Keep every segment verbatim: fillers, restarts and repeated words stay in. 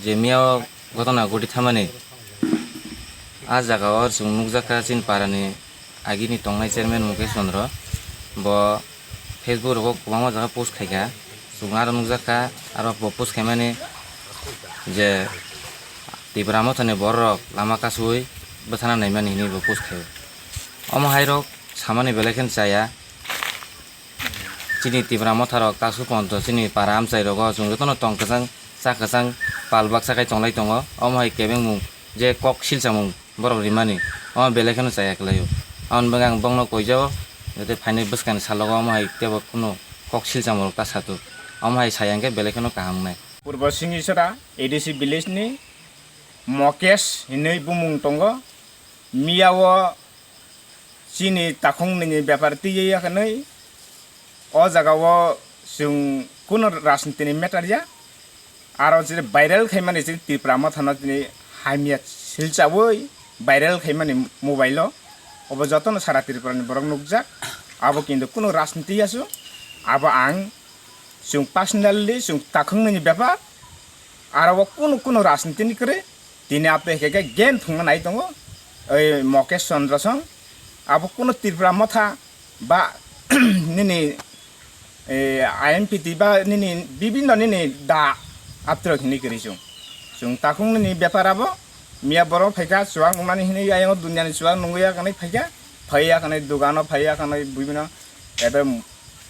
Je miya o gotona goti thamani, a jaga o chwng nukjakha chini para ni agini tongnai chairman Mukesh Chandra, bo Facebook rogo kwbangma jaga post khaikha, chwng aro nukjakha, aro bo post khaimani je Tipra Motha ni borok rok lama kasui bwthana naimani hinwi bo post khaio. Omo hai rok samani belai kheno chaya. Chini Tipra Motha rok taksuk ponto chini para amchai rogo chwng jotono tong kwchang cha kwchang pal baksa khai tonglai tongo. Omo hai kebengmung je kok silchamung borok rimani omo belai kheno chaya kwlaio. Aboni bagwi ang bongno koijao, jate phainai bwskangni salogo omo hai teibo kunu kok silchamung rok ta satuk. Omo hai saya hwnkhe belai kheno kaham wngnai. Purbo Singisora A D C village ni Mokesh hinwi bumung tongo. Miya o chini takhung nini bepar twiwi yakhanwi o jaga o chwng kuno rajniti ni matter ya. Aro je viral khaimani chini Tipra Motha no tini hamya silchawi viral khaimani mobile o. Obo jotono sara Tripura ni borok nukjak. Abo kintu kuno rajniti ya chwng. Abo ang chwng personally chwng takhung nini bepar. Aro o kuno kuno rajniti ni kwrwi. Tini abo hai khe game thwngna nai tongo, oi Mukesh Chandra song, abo kuno Tripura Motha ba nini, eh, I M P T ba nini bibinno nini da aptrok hinwi kwrwi chwng. Chwng takhung nini bepar abo, miya borok phaikha chuwak nungnani hinwi ayang o duniya ni chuwak nungwi ya kanwi phaikha, phai ya kanwi dogano phai ya kanwi bibinno ebe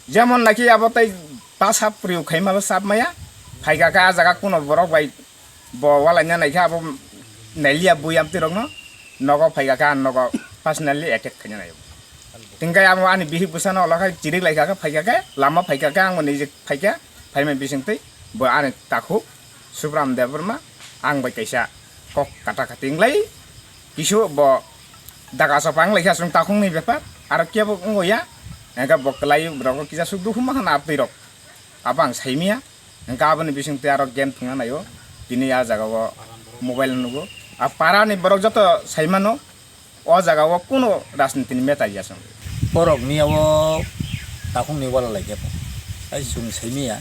jemon naki abo tei basa priyo khaima bo sap maya, phaikha khe ah jaga kuno borok bai Bo walaina naikha abo nailiya bui amtwi rokno nogo phaikha khe ang nogo personally attack khaina naio. Tengkai amo ani bihik bwsano olo khai chirik laikha khe phaikha khe lama phaikha khe ang bo nijik phaikha phaimani bisingtwi bo ani takhuk Subram Debbarma ang bai kaisa kok kata kati wnglai kisu bo daga sopa wnglaikha chwng takhukni bepar aro kebo wngya hwnkhe bo kwlai rokno kisa suk dukhu mankha na amtwi rok abo ang saimanya. Hwnkhe aboni bisingtwi aro game thwngna naio. Tini a jaga o mobile nugo. A para ni borok joto saimano, o jaga o kuno rajniti ni meta ya chwng. Borok miya o takhuk ni wala lai kebo. Ai chwng saimanya.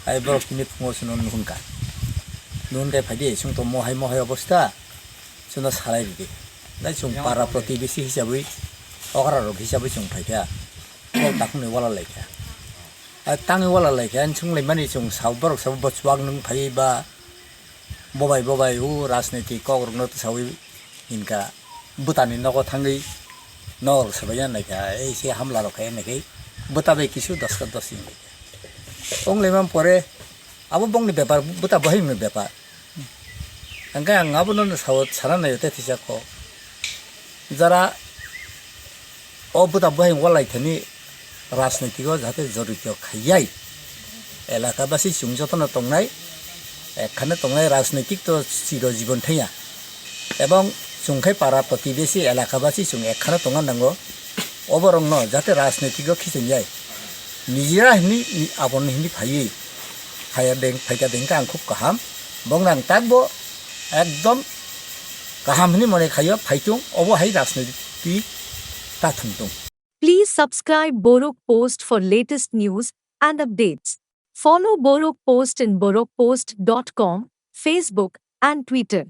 Ai borok tini phungo chwngno nuhun ka. Nuhun khe phaidi chwng to mohai mohai obostha. Chwngno salai ridi. Nai chwng para protibesi hisabwi, okra rok hisabwi chwng phaikha. Borok takhuk ni wala laikha. A tangwi wala laikha, ani chwng laimani chwng sao, borok sao bo chuwak nwng phaiwi ba bobai bobai o rajniti kok rokno twisawi hinkha. Bwtani nogo thangwi nok rok swbaiya naikha, ei se hamla rok khai naikhe bwta bai kisu dos ka dos hinwi. Wng laimani pore abo bongni bepar, bwta bohai ni bepar. Hwnkhe ang abono sao sana naio tei thisa kok. Jara o bwta bohai walaithani rajnitiko jahate jorito khaiyai. Elakabasi chwng jotono tongnai, ekkhano tongnai rajnitik to chiro jibon thangya. Ebong chwng khai para protibesi elakabasi chwng ekkhano tongna nango. Oborokno jahate rajnitiko khiching yai. Nijera hini, ni-, aboni hini phaiwi. Phaiya beng, phaikha bengkha ang khub kaham. Bongno ang takbo ekdom kaham hini mone khaio, phaitung, obo hai rajniti ta thwngtung. Please subscribe Borok Post for latest news and updates. Follow Borok Post in borok post dot com, Facebook and Twitter.